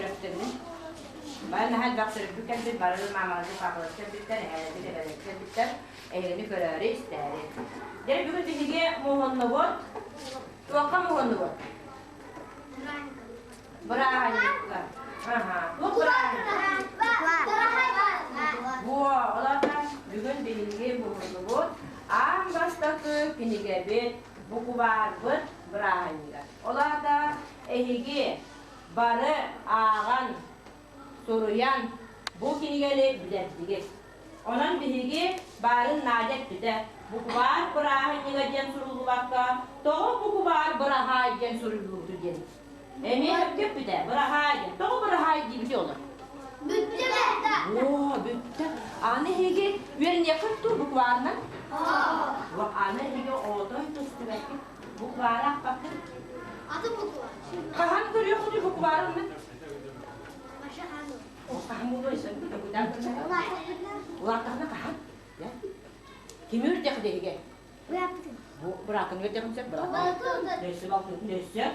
төрөппүттэрбин. Бары наһаа элбэх төрөппүт кэлбит, бары маамаларбыт, папалар кэлбиттэр, эһээлэрбит, эбэлэрбит кэлбиттэр. Эһигини көрөөрү, истээри. Дьэ, бүгүн биһиги муһуннубут. Туохха муһуннубут? Бырааһынньыкка. Аха. Туох бырааһынньык? Буо, олота бүгүн биһиги муһуннубут. Аан бастакы кинигэбит, букубаарбыт бырааһынньыга. Ол аата эһиги бары ааҕан, суруйан бу кинигэни билэрдигит. Онон биһиги баарын Надя эппитэ, букубаар бырааһынньыга диэн суруллубакка, тоҕо букубаар быраһаай диэн суруйуллубуту диэн. Эмиэ сөпкө эппитэ, быраһаай диэн. Тоҕо быраһаай диибити олор? Бүттэ. Оо, бүттэ. Аны эһиги үөрэниэххит дуу букварынан? Аны эһиги отой көстүбэккит. Буквары аахпаккын? Атын буква. Хаһан көрүөххүтүй буквары онно? Хаһан буолуой Улааттаҕына хаһан? Кими үрдэх дэһигэ? Бу быраатын үрдэхин сөп быраатын. Өссө балтытын өссө.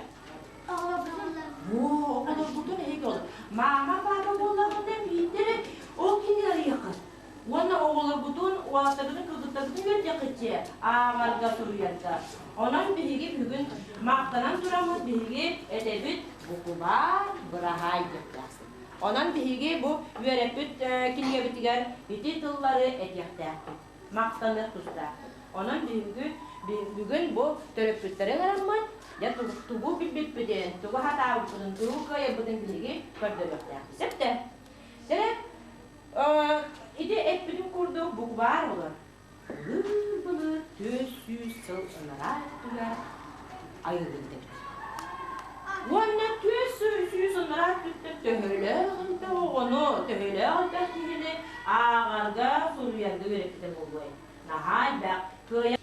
Бу оҕолорбутун эһиги ол. Маама папа буоллаҕына биирдэрэ ол кинилэр арыйаххыт. Уонна оҕолоргутун, уолаттаргытын, кыргыттаргытын үөрдэххитчэ ааҕарга, суруйарга. Онон биһиги бүгүн махтанан тураммыт биһиги этэбит букубаар быраһаай диэхтээхпит. Онон биһиги бу үөрэппит кинигэбитигэр ити тыллары этиэхтээхпит, махтаныах тустаахпыт. Онон биһиги бүгүн бу төрөппүттэри ыҥыраммыт, дьэ тугу билбиппитин, тугу сатаабыппытын, тугу кыайарбытын биһиги көрдөрүөхтээхпит. Сөптө? Дьэ, Ити эппитим курдук букваар олор былыр-былыр 400 сыл ынараа өттүгэр айыллыбыт эбит. Уонна 400 ынараа өттүттэн төһөлөөх элбэх оҕону, төһөлөөх элбэх киһини ааҕарга, суруйарга үөрэппитэ буолуой? Наһаа элбэх. Кыайа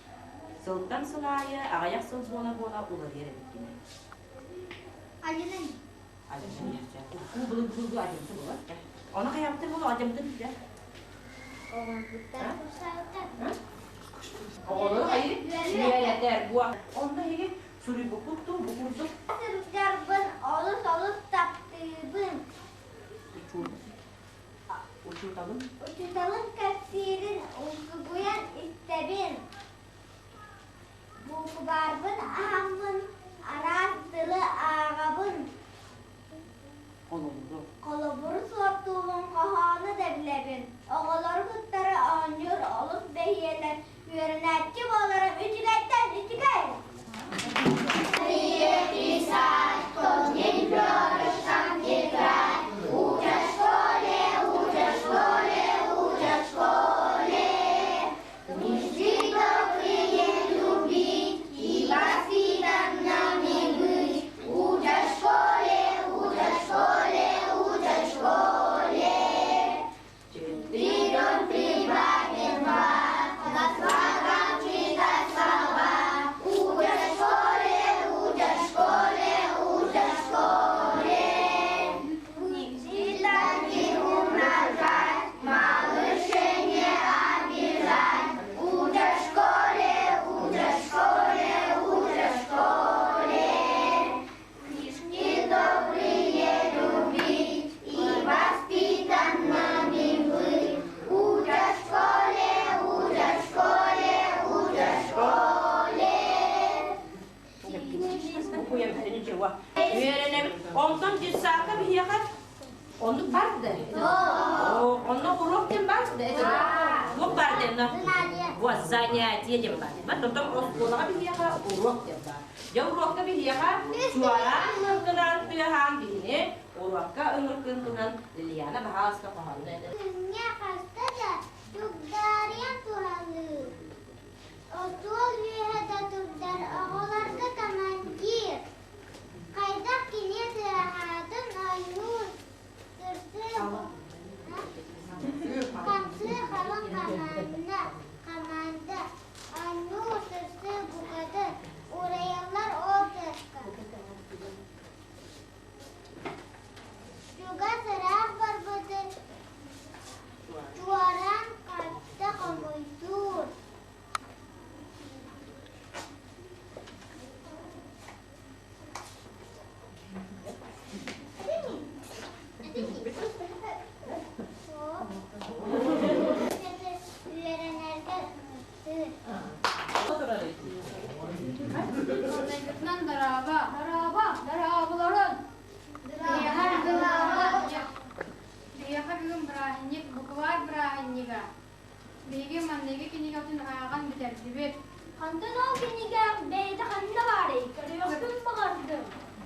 сылтан сыл аайы аҕыйах сыл буола-буола уларыйар эбит кини. Алина Ону хайаабыттар буолуо адьамтын бүтэ. Оҕолору хайы үөрэтэр буо. Онно эһиги суруйбуккут дуу бу курдук? Сылдьарбын олус олус таптыыбын. Учууталым. Учууталым кэпсиирин умсугуйан истэбин. Буукубаарбын аһаммын, араас тылы ааҕабын. Холобуру. Холобуру суоттуубун, хоһоону да билэбин. Оҕолору кыттары оонньуур олус бэһиэлэ, үөрэнээччи буоларым үчүгэйтэн үчүгэй! Писать, тот день перышком тетрадь, Учат в школе, учат в школе, учат в школе. Книжки добрые любить и воспитанными быть. Учат в школе, учат в школе, учат в школе. Придем прибавим вас, на читать слова. Учат в школе, учат в школе, учат в школе. Читать и умножать, малышей не обижать. Учат в школе, учат в школе, учат в школе. Книжки добрые любить и воспитанными быть. Учат в школе, учат в школе, учат в школе. Үөрэнэбит. Онтон детсадка биһиэхэ оннук бар да? Онно уруок диэн бар да? Туох бар диэн Вот занятие диэн бар. Потом оскуолаҕа биһиэхэ уруок диэн бар. Дьэ уруокка биһиэхэ чуораан ыҥыргынан тыаһаан биһини уруокка ыҥыргынтынан Лилиана баһаалыста хоһоонно этэ. Күҥҥэ хаста да чугдаарыйан туһалыыр. Остуол үөһэ да турдар оҕолорго командир. Хайдах кини тыаһаатын ойуур хамсыы халыҥ хамаанда хамаанда оонньуур сырсыы букатын уурайаллар ол тыаска. Чугас ыраах барбыты чуораан хатта хомуйдуур. Маҥнайгытынан дорообо, дорообо, дорооболорун! Биһиэхэ бүгүн бырааһынньык, букварь бырааһынньыга. Биһиги манныгы кинигэтин ааҕан бүтэрдибит. Хантан ол кинигэ бэйэтэ ханна баарый? Көрүөхпүн баҕардым.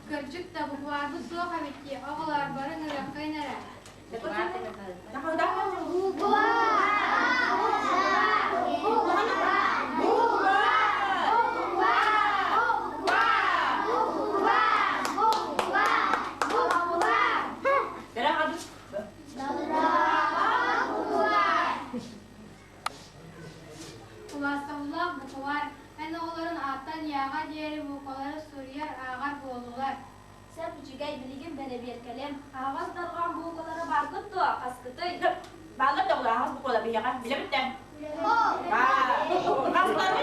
Кырдьык да, букварбыт суох эбит дии, оҕолоор, бары ыҥырыаххайын эрэ. Улаастабыллаах букварь эн оҕолорун ааттан Яҕа диэри бууквалары суруйар, ааҕар буоллулар. Сөп үчүгэй, билигин бэрэбиэркэлиэм. Аһаҕас дорҕоон буукалара бааргыт дуо? Хаскытый? Бааллар да аһаҕас буквалар биһиэхэ. Билэбит да? Баар. Хастары?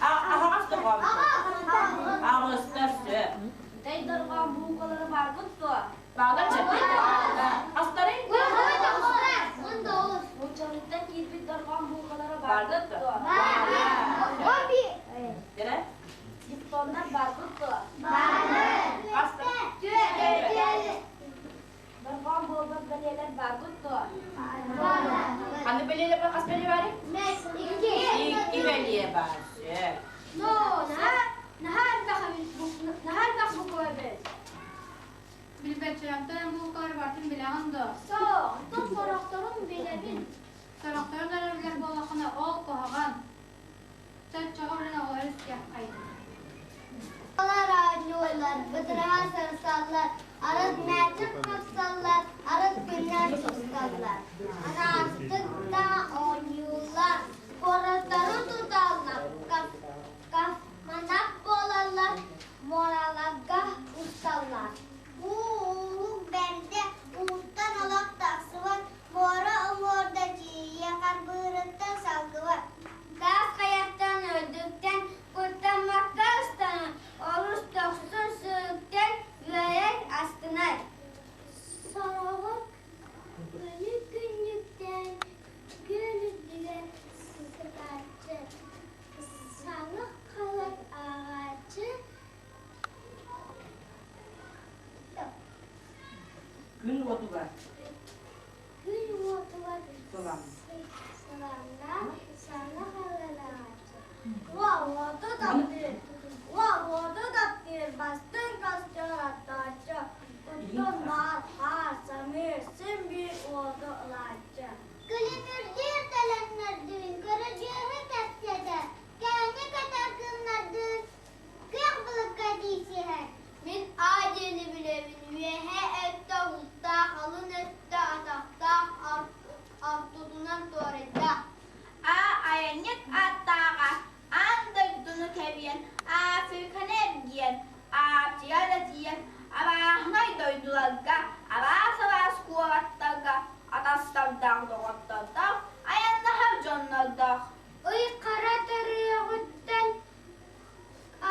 Аһаҕас дорҕоон. Аҕыстар сөп. Бүтэй дорҕоон буукалара бааргыт дуо? Баалар сөп. Хастары? Нууччалыыттан киирбит дорҕоон буукалара бааргыт дуо? Дэрэ? Дифтоннар барбыт дуо? Хастары? Дорҕоон буолбат бэлиэлэр барбыт дуо? Ханнык бэлиэлэр бар? Хас бэлиэ баарый? Икки бэлиэ баар. Сөп. Но, наһаа элбэх наһаа элбэх буква эбит. Билбэтчилэртэн буукалар барытын билэҕин дуо? Суох, оттон сорохторун билэбин. Сорохторун эрэ билэр буоллаххына, ол куһаҕан. Чоччоҕо баран оҕолору истиэххэй. Алар оонньууллар, бытыраһа сырсаллар, арыт мээчик хапсаллар, арыт күннэр тусталлар. Араастык да оонньууллар, куораттары туталлар, космонавт буолаллар, муораларга усталлар. Уу уулук бэрдэ, ууттан олох тахсыбат, муора уҥуорда тиийэ харбыырыттан салгыбат. Таас хайаттан үрдүктэн куттаммакка ыстанан, олус дохсун сүрүктэн үөрэн астынар. Сороҕор күнү күннүктээн күөл үрдүгэр сытааччы, саҥа халат ааҕааччы Күн уотугар. Күн уотугар Сылам. сыламнаах саҥа халат ааҕааччы. Уол уоту таптыыр, уол уоту таптыыр, бастыҥ костер оттооччу, оттон баар хаар, самыыр, син биир уоту ылааччы. Күлүмүрдүүр төлөннөрдүүн, көрүдьүөһү кэпсэтэр, кээҥи кэтэр гыннардыын, күөх былыкка тиисиһэр. Мин А диэни билэбин, үөһээ өттө уһуктаах, алын өттө атахтаах, ортотунан туорайдаах. А айанньыт ааттааҕа аан дойдуну кэбиэн, Африканы эргийэн, Азия да тиийэн, абааһынай дойдуларга, араас-араас куораттарга атастардаах, доҕоттордоох, айаннаһар дьоннордоох. Ый хара төрүөҕүттэн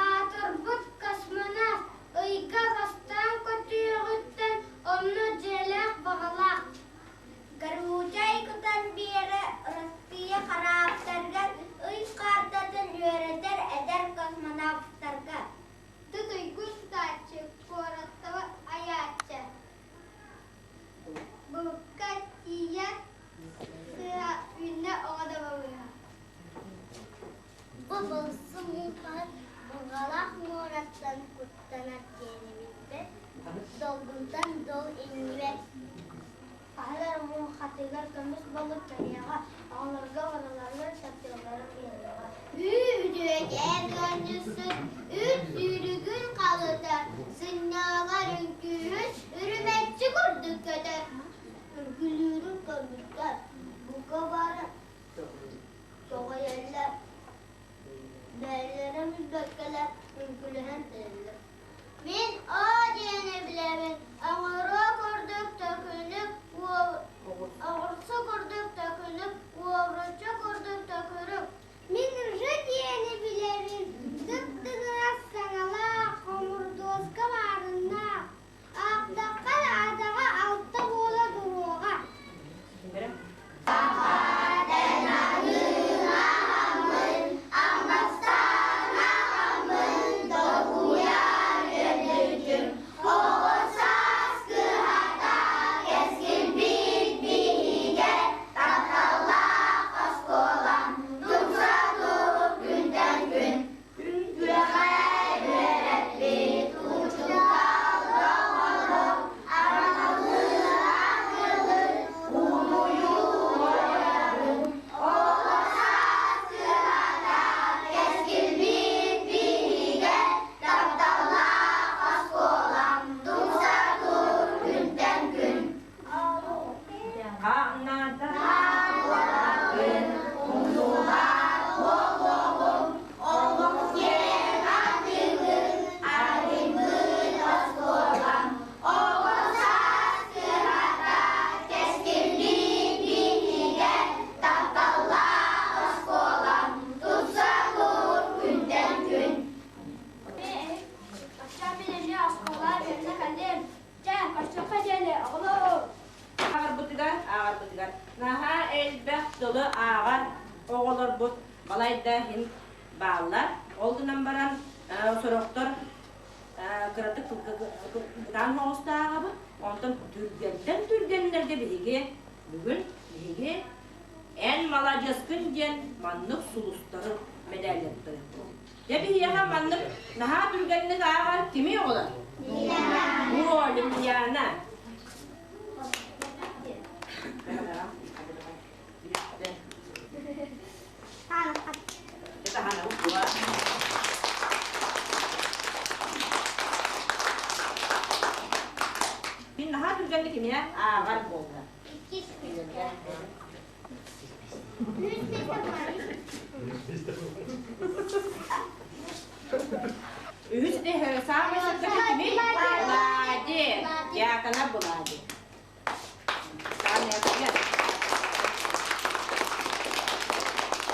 аатырбыт космонавт ыйга бастаан көтүөҕүттэн онно дьиэлээх баҕалаах. Горючай кутан биэрэ Россия хараабыттарыгар ый каартатын үөрэтэр эдэр космонавтарга. Тутуйгун тутааччы, куораттаба айааччы. Былыкка тиийэ сыһа үүннэ оҕо да балыыһа. Бу былсы муҥхаһыт бурҕалаах муораттан куттанар диэни билбэт, долгунтан дол иҥнибэт. Хаһан муҥхатыгар көмүс балык кэлиэҕэ, оҕолорго барыларыгар таптыылларын биэриэҕэ. Үү үтүөкээн ыанньыксыт, үт сүүрүгүн халытар, сынньалар үҥкүүһүт, үрүмэччи курдук көтөр. Үргүлүүрүн көрбүттэр, бука бары көҕүйэллэр, бэйэлэрэ билбэккэлэр үҥкүлэһэн тэйэллэр. Мин оо диэни билэбин, оҥоруо курдук төкүнүк, оҕурсу курдук төкүнүк, уобуруччу курдук төкүрүк. Мин ржа диэни билэбин, тып-тыгырас саҥалаах, хомурдуоска маарыннаах, аахтахха да атаҕа алта буола туруоҕа. Сахатен аһыҥаһаммын, аммастаах. Ол гынан баран сорохтор кыратык бытаан оҕустааҕабыт. Онтон түргэнтэн түргэннэргэ биһиги бүгүн биһиги эн маладьыаскын диэн маннык сулустары мэдээллэттэрэ. Дьэ биһиэхэ маннык наһаа түргэнник ааҕар кимий оҕолор? О, Лилиана. Мин наһаа түргэнник эмиэ ааҕар буолла. Үһүс самый сырдык кими? Влади. Дьякона Влади.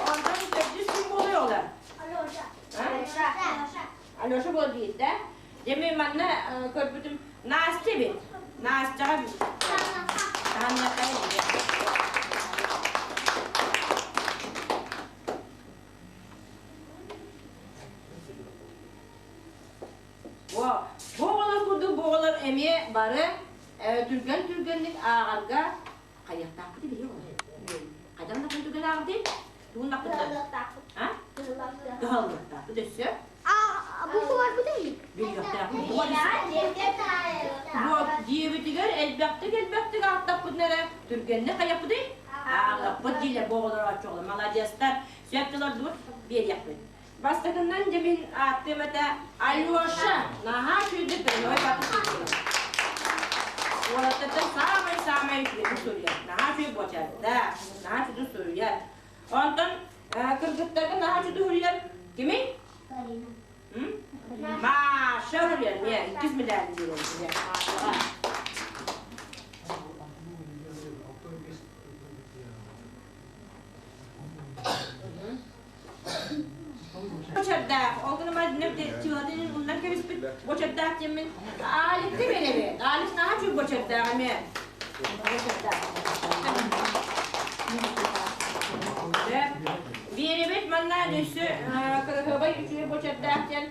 Онтон төрдүс ким буолуй оҕолор? Алеша. Алеша буол диир да? Дьэ мен манна көрбүтүм Настя эбит. Настяҕа Таанньаха Бу оҕолор курдук бу оҕолор эмиэ бары түргэн-түргэнник ааҕарга хайыахтаахпыт билиэ оҕолор. Хайдах да түргэн ааҕдый? Тугун Кыһаллыахтаахпыт. А? Кыһаллыахтаахпыт өссө? Бу куорбутун Билиэхтээхпит. Бу диэбитигэр элбэхтик-элбэхтик ааттаппытын эрэ түргэнник хайаппытый? Ааҕыахпыт дииллэр бу оҕолор оччоҕолор. Маладьыастар. Сөп тылардыбыт биэриэхпит. Бастакынан дьэ мин ааттыам этэ Алеша наһаа үчүгэйдик дорогой баты Уолаттартан саамай-саамай үчүгэйдик суруйар. Наһаа үчүгэй буочардаах, наһаа үчүгэй суруйар. Онтон кыргыттарга наһаа үчүгэй суруйар кимий? Карина. Маша суруйар. Не, иккис медаль диэн. Машаҕа. Бочардаах, ол гынан чыылатын умнан кэбиспит бочардаах диэммин Аликты биэрэбин. Алик наһаа үчүгэй бочардаах эмиэ. Бочардаах. Биэрэбит манна өссө кыраһыабай үчүгэй бочардаах диэн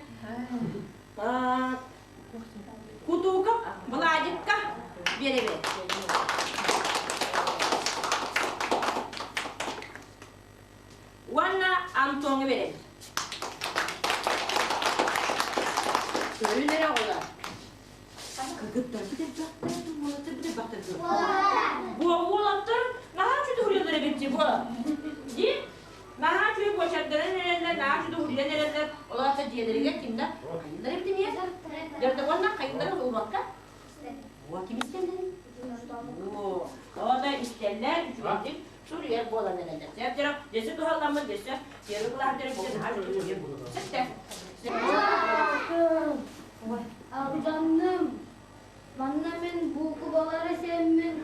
Кутуукап Владикка биэрэбит. Уонна Антоҥҥа биэрэбит. Көрүн эрэ оҕолор. Кыргыттарбыт элбэхтэр, уолаттарбыт элбэхтэр дуо? Бу уолаттар наһаа үчүгэй уһуйаллар эбит дии буо. Дии? Наһаа үчүгэй буочардаран эрэллэр, наһаа үчүгэй уһуйан эрэллэр. Олоотто дьиэлэригэр кимнэ хайыллар эбит эмиэ? Дьэ, уонна хайыллары уруокка? Буо ким истэллэр? Буо. Оҕото истэллэр, үчүгэйдик суруйар буолан эрэллэр. Сөп дьэ, дьэсэ туһалламмыт дьэсэ первый кылааһы бүтэрбитин наһаа үчүгэй Сөптө. Алдьанным. Манна мин буукубалары сиэммин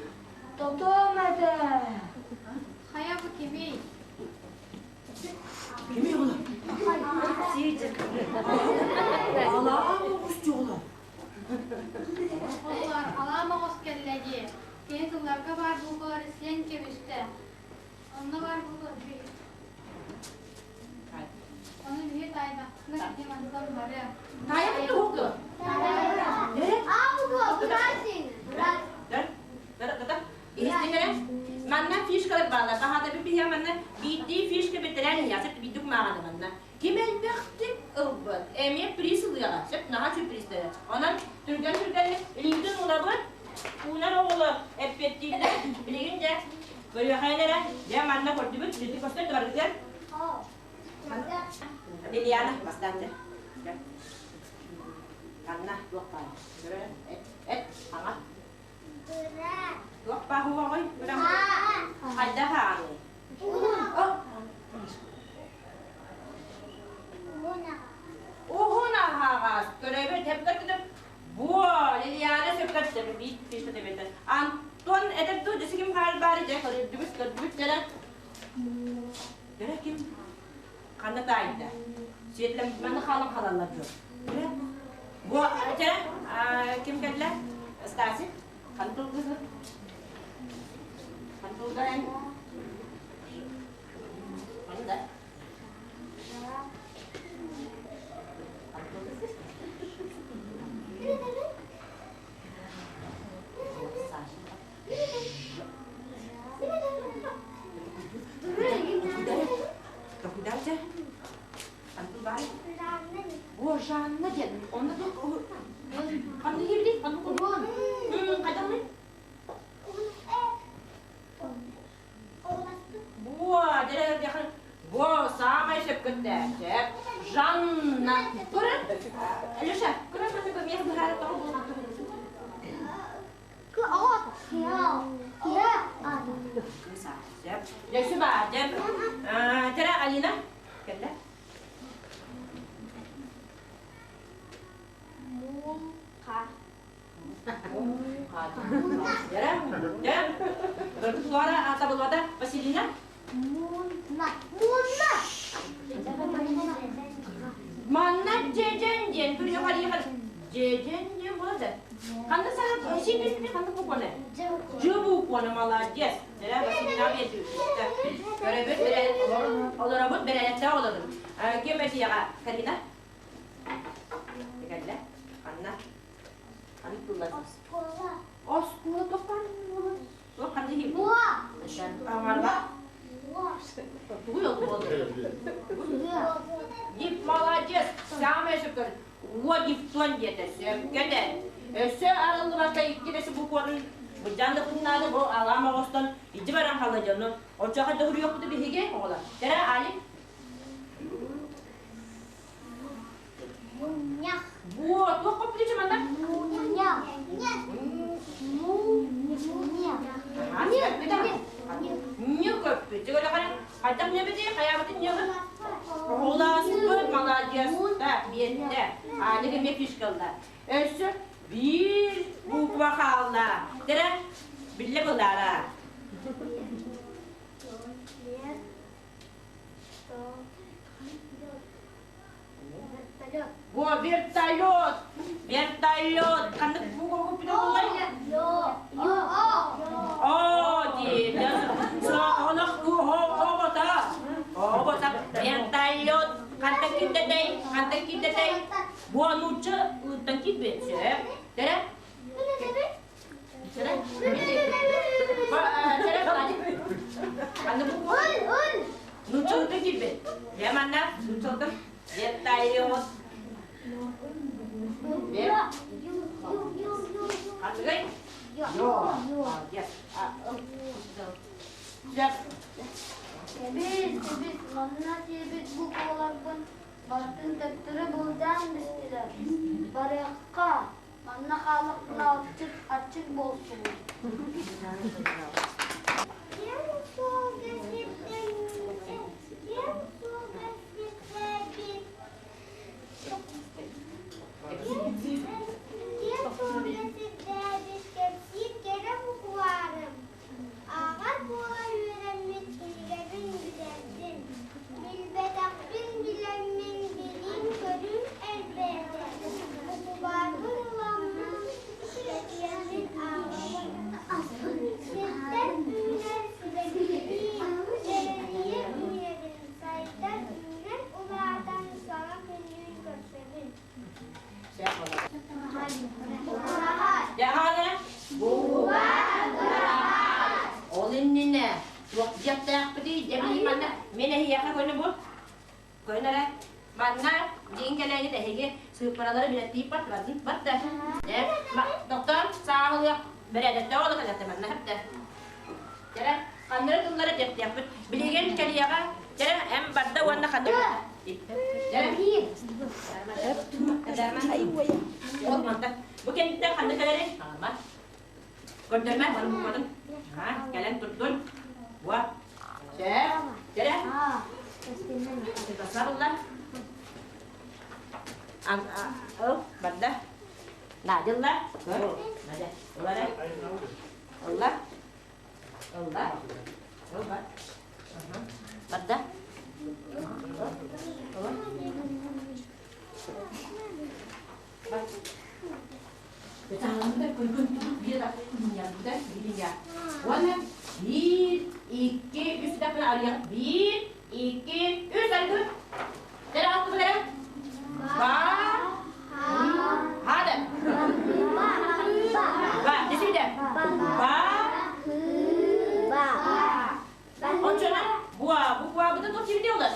тотуом этэ. Хайа бу кимий? Кимий оҕолор? Алаа оҕус дьоҕулар. Оҕолор, алаам оҕус кэллэ дии. Кини тылларга баар буукулары сиэн кэбистэ. Онно баар буукула Ону биһи таайдахпытына кини мантан барыа. Таайа туһугу. Иһиттиҥ Манна фишкалар бааллар. Баһаатаби биһиэ манна биирдии фишка бэтэрэн иһиэхсит биирдик мааҕаны манна. Ким элбэхтик ылбыт, эмиэ приз ылыаҕа. Сөп, наһаа сюрпризтэрэ. Онон түргэн-түргэнник илиибитин уунабыт. Уунар оҕолор эппиэттииллэр. Билигин дьэ көрүөххэйин эрэ. Дьэ манна көрдүбүт. Билигин көстөр барытыгар. Лилиана, бастаан дьэ. Ханна туох баар? Эт, эт, аҥа. Туох баар уоҕуй? Хайдах ааҕый? Уһун аһаҕас көрөбүт эппэтинэ буо Лилиана сөпкө биир фишка тэбэтэ Антон этэр дуу дьэ ким хаал баары дьэ көрдүбүт көрдүбүт дьэ дьэ ким ханна таайда сиэтлэм маны хаалан халаллар дуу бу дьэ ким кэллэ Стасик хан тылгыһы хан тылгы эн Ханна? О, Жанна диэн. Онно туох ханна киирбитий? Ханна Хайдахный? Во, Во, самое сөпкөттөөчө. Жанна. Көрөр? Алеша, көрөр ханна көмиэх быһаара тоҕо буолбут Дьэсү баар, дьэ. Тера Алина. Кэллэ. Муҥха. Дьэ, дьэ. Флора атабыллата Василина. Мунна. Мунна. Манна дьэдьэн диэн күрүө харыйа дьэдьэн диэн буолар. Ханна саха син түспүт ханна букваны? Дьы букваны молодец. Дьэ, Василина биэрдэ. Көрөбүт, олоробут, бэрээдэктээх олорун. Ким этиэҕэ? Карина? Кэллэ. Ханна? Ханна тыллар? Оскуола. Оскуола туох буолар? Туох ханна иһим? Буа. Аңарба. Тугуй ол буолар? Дип молодец. Самое сөпкөр. Уо дифтон диэтэ сөпкө де. Өссө арыллыбакка икки букванын быдьан да куннаады бу алаам оҕостон ити баран халла дьону. Оччоҕо доһуруйуохпуту биһиги оҕолор. Тера Али. Мунньах. Во, туох көппүтү манна? Мунньах. Мунньах. Не көппүт. Хайдах небети, хайабытын небе? Оҕолааспыт, молодец. Так, биэрдэ. Аныгы эмиэ фишкалла. Өссө биир буква хаалла. Тера, биллэ булаара. Во, вертолет! Вертолет! Ханнык буква көппүтэ буоллай? О, диэн. Олох обота. Обота. Вертолет. Хантан кирдэтэй? Хантан кирдэтэй? Бу нуучча ыттан кирбит сөп. Тере? Тере? Тере Владик. Ханна буква? Нуучча ыттан кирбит. Я манна нуучча ыттан. Вертолет. Вер. Ханныгай? Молодец. Сөп. Кэбис, кэбис, манна сиэбит букваларбын барытын төттөрү былдьаан бистилэр. Барыахха, манна хааллахпына аччык, аччык буолсубут. Киэҥ суолга сирдэммитэ, киэҥ суолга сирдээбит Киэҥ суолга сирдээбит кэпсиир кэрэ букварым, ааҕар буола үөрэммит кинигэбин бүтэрдим, билбэтэхпин билэммин билиим-көрүүм элбээтэ, букубаарбын ыламмын ыстатыйабын ааҕабын. Сиртэн үүнэр сибэккилии, кэрэлийэ үүнэбин, сайдан үүнэн улаатан саҥа күннүүн көрсөбүн. Дьаһаана Ол иннинэ туох диэхтээхпитий дьэ билигин манна мин эһиэхэ көнө бу көнө эрэ манна дьиҥ кэлээҥҥит эһиги сыыппаралары билэттиир барт барт да дьэ доктор сааһылыах бэрээдэктээх олох элэттэ манна хэптэ дьэ ханнары тыллары диэхтиэхпит билигин кэлиэҕэ дьэ эм барда уонна ханна дьэ ол манта бу кэнниттэн ханна кэлэрий хаалма көрдөрмө маны букватын кэлэн турдун уа чэ чэрэ Сарылла ыл барда Надя Надя ылара ылла ылла ылба барда Уонна биир, икки, үс даппын арыйах. Биир, икки, үс арыгы. Кэлэ аттыбыт эрэ. Ба. Хада. Ба. Десейде. Ба. Оччоно буа, бу буабыты туох кибите олар?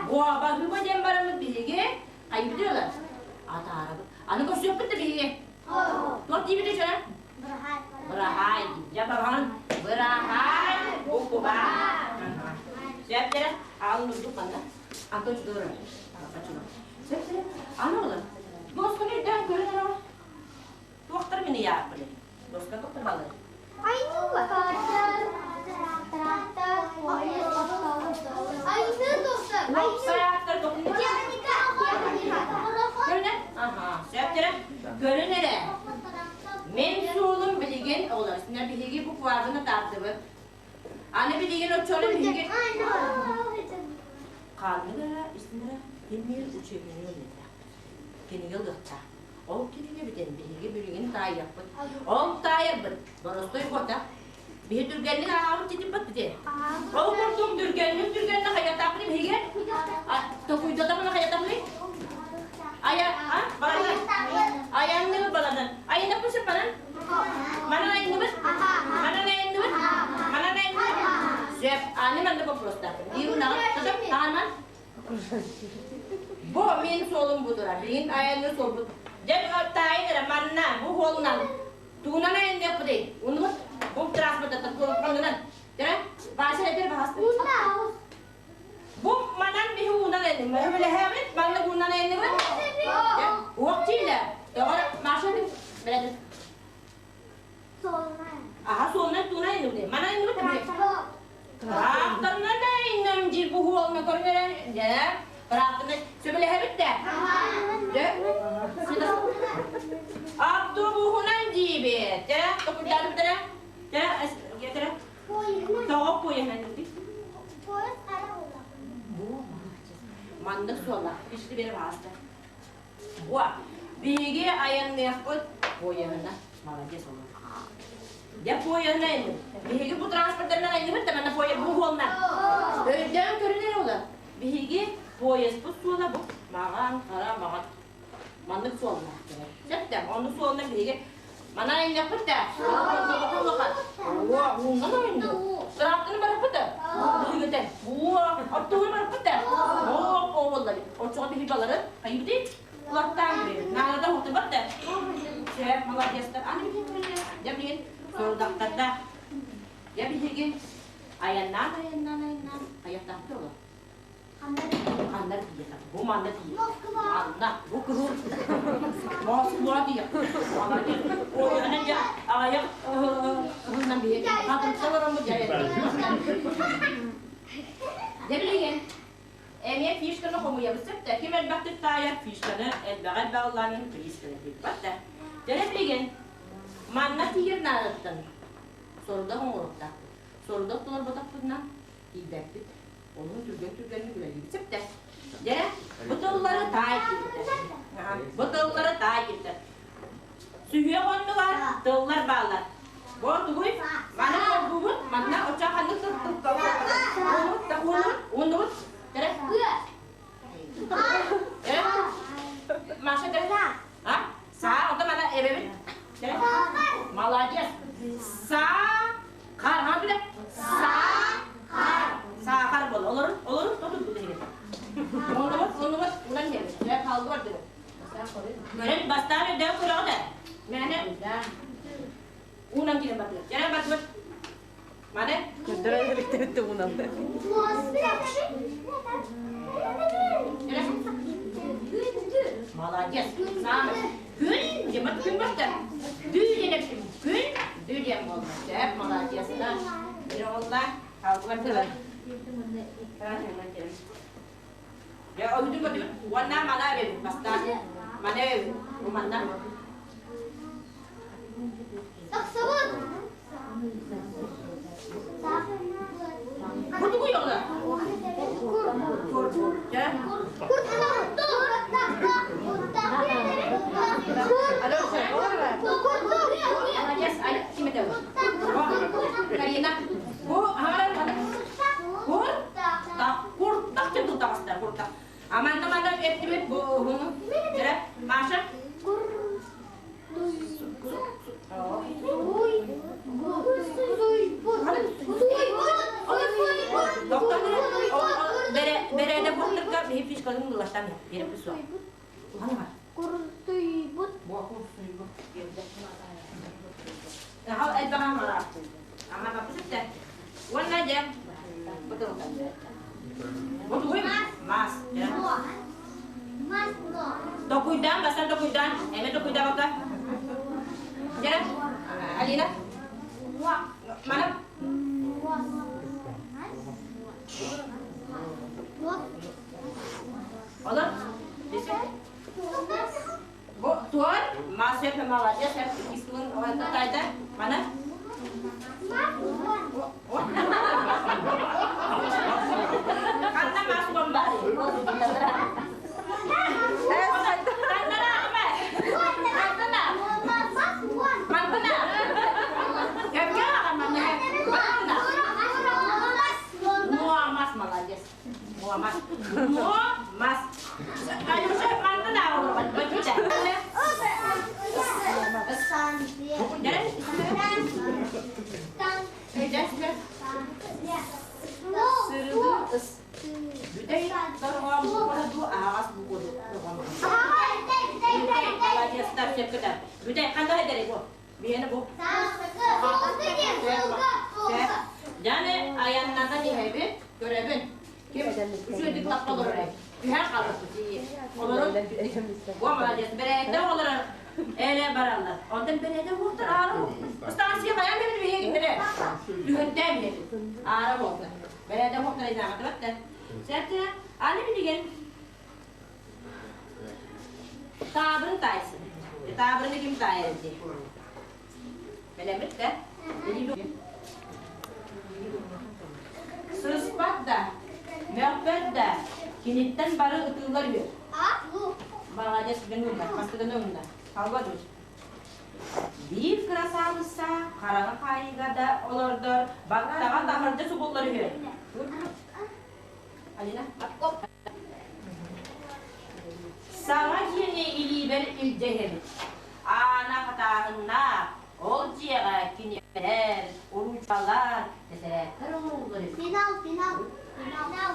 Буа, баһыыба диэн бараммыт биһиги. Хайбыт ыала? Атаарабыт. Аны көрсүөхпүт да биһиги. Туох диибит үчүгэй? Быраһаай. Дьэ барҕан. Быраһаай. Букуба. Сөп дэрэ. Аал нурдук ханна? Антон чудора. Сөп дэрэ. Аны ола. Досканы өйдөөн көрөн эрэ. Туохтар мин ыйааппыны? Доска туохтар балыр? Көрүн эрэ. Мен суолум билигин оҕолор биһиги буквабын атаардыбыт. Аны билигин оччону биһиги ханнык эрэ истинэрэ тимир учебнигы ылыахтаахпыт. Кинигэ ылыахтаах. Ол кинигэ бүтэн биһиги билигин таайыахпыт. Ол таайарбыт боростой буота. Биһи түргэнник ааҕабыт титиппат бити. Ол курдук түргэнник түргэнник хайатаахпыт биһиги. Токуйдатамына хайатамный? Ая, а? Баланан. Аянныбыт баланан. Айынаппын сөп банан? Манан айынныбыт? Манан айынныбыт? Манан айынныбыт? Сөп. Аны манна вопроста. Диир унаҕын. Таҕанман. Бу мин суолум бу турар. Билигин айанны суолбут. Дьэ таайын эрэ манна бу суолунан тугунан айанныахпытый? Унубут бу транспортаттан ханнынан. Дьэ, Вася этэр баһаста. Бу манан биһи уунан айанныбыт. Өбүлэһэбит, маннык уунан айанныбыт. Уох тиилэ. Тоҕо Маша бэлэдин. Аха суолунан туунан айанныбыт. Манан айанныбыт. Тракторынан айанным дии бу хуолна көрүнэрэн дьэ тракторынан сөбүлэһэбит да дьэ автобуһунан диибит дьэ токурдаатыбыт дьэ дьэ тоҕо поеһынан диибит маннык суола ишти бере бааста Уа, биһиги айанныахпыт поеһына молодец олор Дьэ поеһына айанныыбыт. Биһиги бу транспорттарынан айанныыбыт да манна поезд бу суолунан. Өйдөөн көрүнэр ола. Биһиги поездпыт суола бу маҕан, хара, маҕан. Маннык суоллаах. Сөп оннук суолунан биһиги манан айанныахпыт да. Уо, уунан айанныыбыт. Тыраахтаны барыппыт да. Биһигитэ. Уо, оттугун барыппыт да. Оо, ооллар. Оччоҕо биһиги балары хайыбытый? Улаттаан биэрин. Наадада уһутубат да. Сөп, молодецтар. Аны билигин көрүнэ. Дьэ билигин сорудахтарда. Дьэ биһиги айаннаан, айаннаан, айаннаан айахтаахпыт олор. Ханна тиийэтэ? Бу манна тиийэ. Манна, бу кыһыл. Москва тиийэ. Молодец. Ойонан дьэ аҕыйах кыһылынан биһиги хатырыкта олороммут дьэ. Дьэ билигин Эмиэ фишканы хомуйабыт сөп да, ким элбэхтик таайар фишканы элбэҕи элбэх ыллаанын приисканы билбэт да. Дьэ билигин манна тиийэр наадаттан сорудах оҥоруохтаахпыт. Сорудах толорботохпутуна тиийбэппит. Онон түргэн-түргэнник үлэлиибит сөп да. Дьэ, бу тыллары таай диэбиттэр. Бу тыллары таай диэбиттэр. Сүһүөх оннугар тыллар бааллар. Бу тугуй? Маны холбуубут, манна оччо ханнык тыл тыл ууннубут, Терэ? Терэ? Маша терэ? А? Саа, онто мана эбэбит. Терэ? Молодец. Саа, хар, ха биле? Саа, хар. Саахар бол. Олорун, олорун, тотун бу дегин. Оннубут, оннубут, унан хебит. Дэ қалды бар дегин. Көрөн бастаан өйдөөн көрөҕүт ээ. Мээнэ уунан киирэн бардылар. Дьэрэ бардыбыт. Маны? Көрдөрөн эбиттэрит уунан. Молодец. Саамай. Күн, дьымыт күн барда. Дүү диэн эптим. Күн, дүү диэн буолла. Сөп, молодец. Бир оҕолла. Халгы бардылар. Дьэ, ойдун көтүбүт уонна мана эбэбит бастаан. Мана эбэбит. Бу манна. Тахсабыт! Бу тугуй оҕолор? Дьэ. Молодец, Аля, ким это? Карина. Бу, хаҥаран, Кур, куртах диэн тыл таҕыста, куртах. А манна манна эттибит бу уһуну. Дьэ, Маша. Доктор, бэрээдэ куртарга биһи фишкаларын ылластан биэрэ суох. Улахан Куртуйбут. Бу куртуйбут. Наһаа элбэх аҥара. Аҥа баппыт Уонна дьэ бытылка. Бу тугуй? Мас. Мас Токуйдаан, бастан токуйдаан. Эме токуйдаабакка. Дьэ, Алина. Мана. Олор. Бу туор, мас сөп, молодец, сөп, иккис тылын тайда. Мана. Ханна мас бомба? Тандара ама. Мантана. Мантана. Кәпкә мана. Мантана. Муамас, молодец. Муамас. Муамас. Аюша мантана олор. Бачута. Сырды ыс. Бүтэй дорҕоон буолла ду аһаҕас бу дорҕоон. Молодецтар сөпкөтө. Бүтэй ханна хэдери бу? Биһиэнэ бу. Яны аяннатан иһэбит, көрөбүн. Ким үчүгэйдик тапталар Түһэн хаалбыт Олорун. Бу молодец. Бэрээдэ олорор. Эле бараллар. Онтон бэрээдэ уохтар аара бу. Станция хайан бэбит биһиги бэрэ. Түһэнтэн билэбит. Аара буолта. Бэрээдэ уохтар айнаҕатыбат да. Сәтте аны билигин таабырын таайсын. Таабырыны ким таайар дии. Бэлэммит да? Сыспат да, мөхпөт да, киниттэн бары ытыылар үөр. Молодец, гынында, мастыгын өңүнда. Алба дур. Биир кырасаалысса хараҥа хаайыыга да олордор, баттаҕа таһырдьа субуллар үһү. Алина, Саҥа дьиэни илиибэр илдьэ иһэбит. Аана хатааһыннаах, ол дьиэҕэ кинигэлэр, уруучалар, тэтэрээттэр оҥоһуллар эбит. Финал, финал, финал.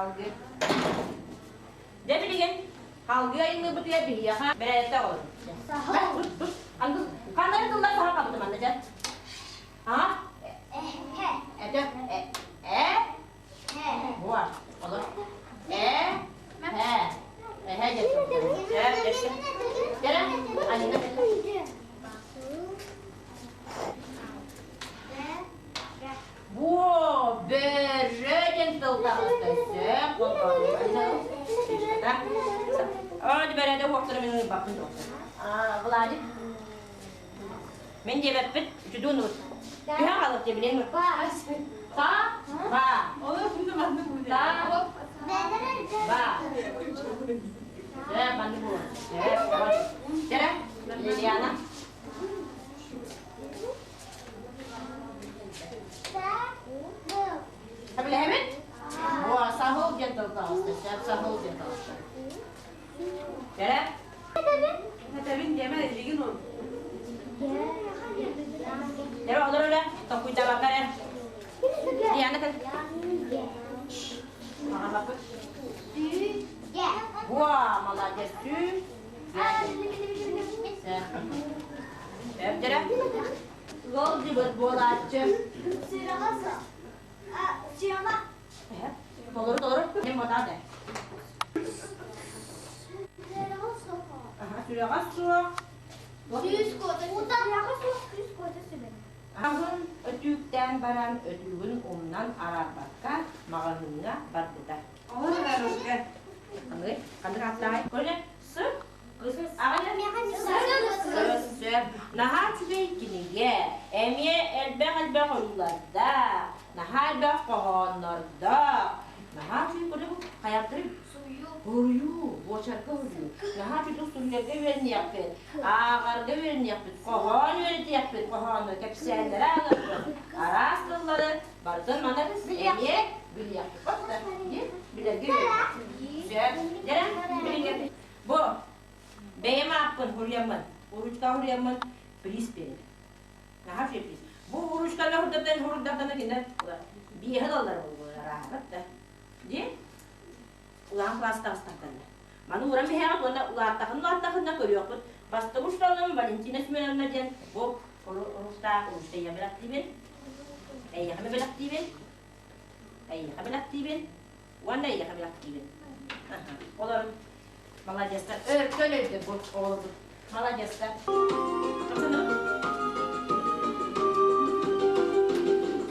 Халгы. Дьэ билигин халгы айыллыбытыгар биһиэхэ бэрээдэккэ оҕолор. Ханна тыллар саха хабыты манна дьэ? А? Э. Э. Буа. Олор. Э. Э. Эһэ дьэ. Дьэ. Алина. Буо, бөрө диэн тыл таҕыста. Сөп, Бөрөдө уоктара мин ылбаппын доктор. Владик. Мен диэбэппит, үчүдүн ут. Түһэн хаалык диэ билен Та, ба. Та, ба. Дэ, манны бу. Дэ, Лилиана. Билэһэбит? Буа, саһыл диэн тыл таҕыста. Сөп, саһыл диэн таҕыста. Кэрэ? Этэбин диэмэ, илигин ол. Кэрэ, олор эрэ, токуйдабакка эрэ. Диана кэл. Маҕалаппыт. Буа, молодец. Сүү. Сөп. Ыалдьыбыт буолааччы. Толору толору. Ким ботаат э? Сүрэҕэ суох. Аҕын өтүүктээн баран өтүүгүн умнан араарбакка маҕаһыыҥҥа барбыта. Ханнык? Ханнык ааттааҕый? Көрүнэ с Наһаа үчүгэй кинигэ, эмиэ элбэх-элбэх ойуулардаах, наһаа элбэх хоһооннордоох, наһаа үчүгэй көрүҥ хайаттырый? Суруйуу, буочарга суруйуу. Наһаа үчүгэй суруйарга үөрэниэхпит, ааҕарга үөрэниэхпит, хоһоон үөрэтиэхпит, хоһоону кэпсээннэри ааҕыахпыт, араас тыллары барытын маны эмиэ билиэхпит. Билэргэ үөрэниэхпит. Сөп. Дьэ, билиҥҥэ Бу бэйэм ааппын суруйаммын, ручка суруйаммын приз биэрэр. Наһаа үчүгэй приз. Бу ручканы хурдаттан хурдаттан кинилэр биэһэ ылаллар арааһабат да. Дии улахан класс таҕыстахтарына. Маны уран биһэҕит уонна улааттахын улааттахына көрүөхпүт. Бастакы учууталым Валентина Семеновна диэн бу уруктаах ручка ийэ бэлэхтиибин. Эйиэхэ бэлэхтиибин. Эйиэхэ бэлэхтиибин. Уонна эйиэхэ бэлэхтиибин. Олорун Молодецтар. Өркөн өйдө бу оҕолорбут. Молодецтар.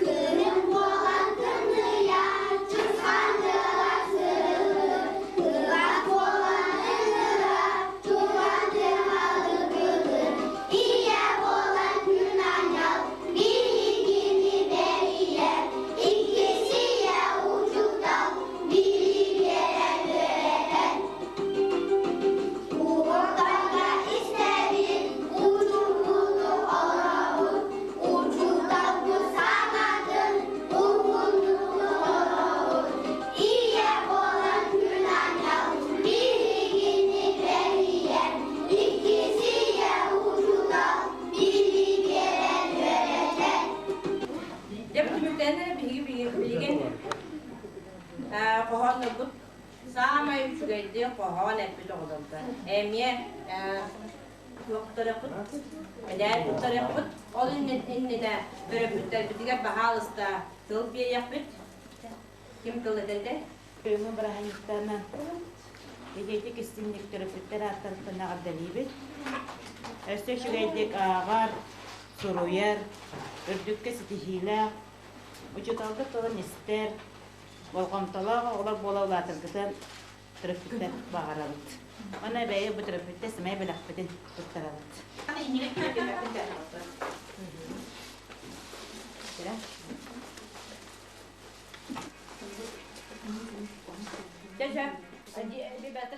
Күнүм буолан тымныйан, чысхаан тыала сырылыыр, кылаас буолан ыҥырар, чугас тыаһалыгылыыр. Ийэ буолан күн анньал, биһигини бэрийэр, иккис ийэ учуутал, билии биэрэн үөрэтэр. Уоттарга истэбит, учуутал олоробут, учууталбыт саҥатын уһуннук толоробут. Ийэ буолан күн анньал, биһигини бэрийэр, иккис ийэ учуутал билии биэрэн үөрэтэр. Дьэ түмүктэнэн эрэ биһиги билигин хоһооннорбут Саамай үчүгэйдик хоһоон эппит оҕолорго эмиэ туохтарыахпыт, мэдээр туттарыахпыт. Ол иннинэ төрөппүттэрбитигэр баһаалыста тыл биэриэхпит. Ким тыл этэрдэй? Күҥҥү бырааһынньыктарынан итиитик истиҥник төрөппүттэр ааттарыттан эҕэрдэлиибит. Өссө үчүгэйдик ааҕар, суруйар, үрдүккэ ситиһиилээх, учууталга тылын истэр, Болҕомтолоох оҕолор буола улаатаргытын төрөппүттэр баҕарабыт. Уонна бэйэ бу төрөппүттэр сэмэй бэлэхпитин туттарабыт. Дьэ, дьэ, ребята,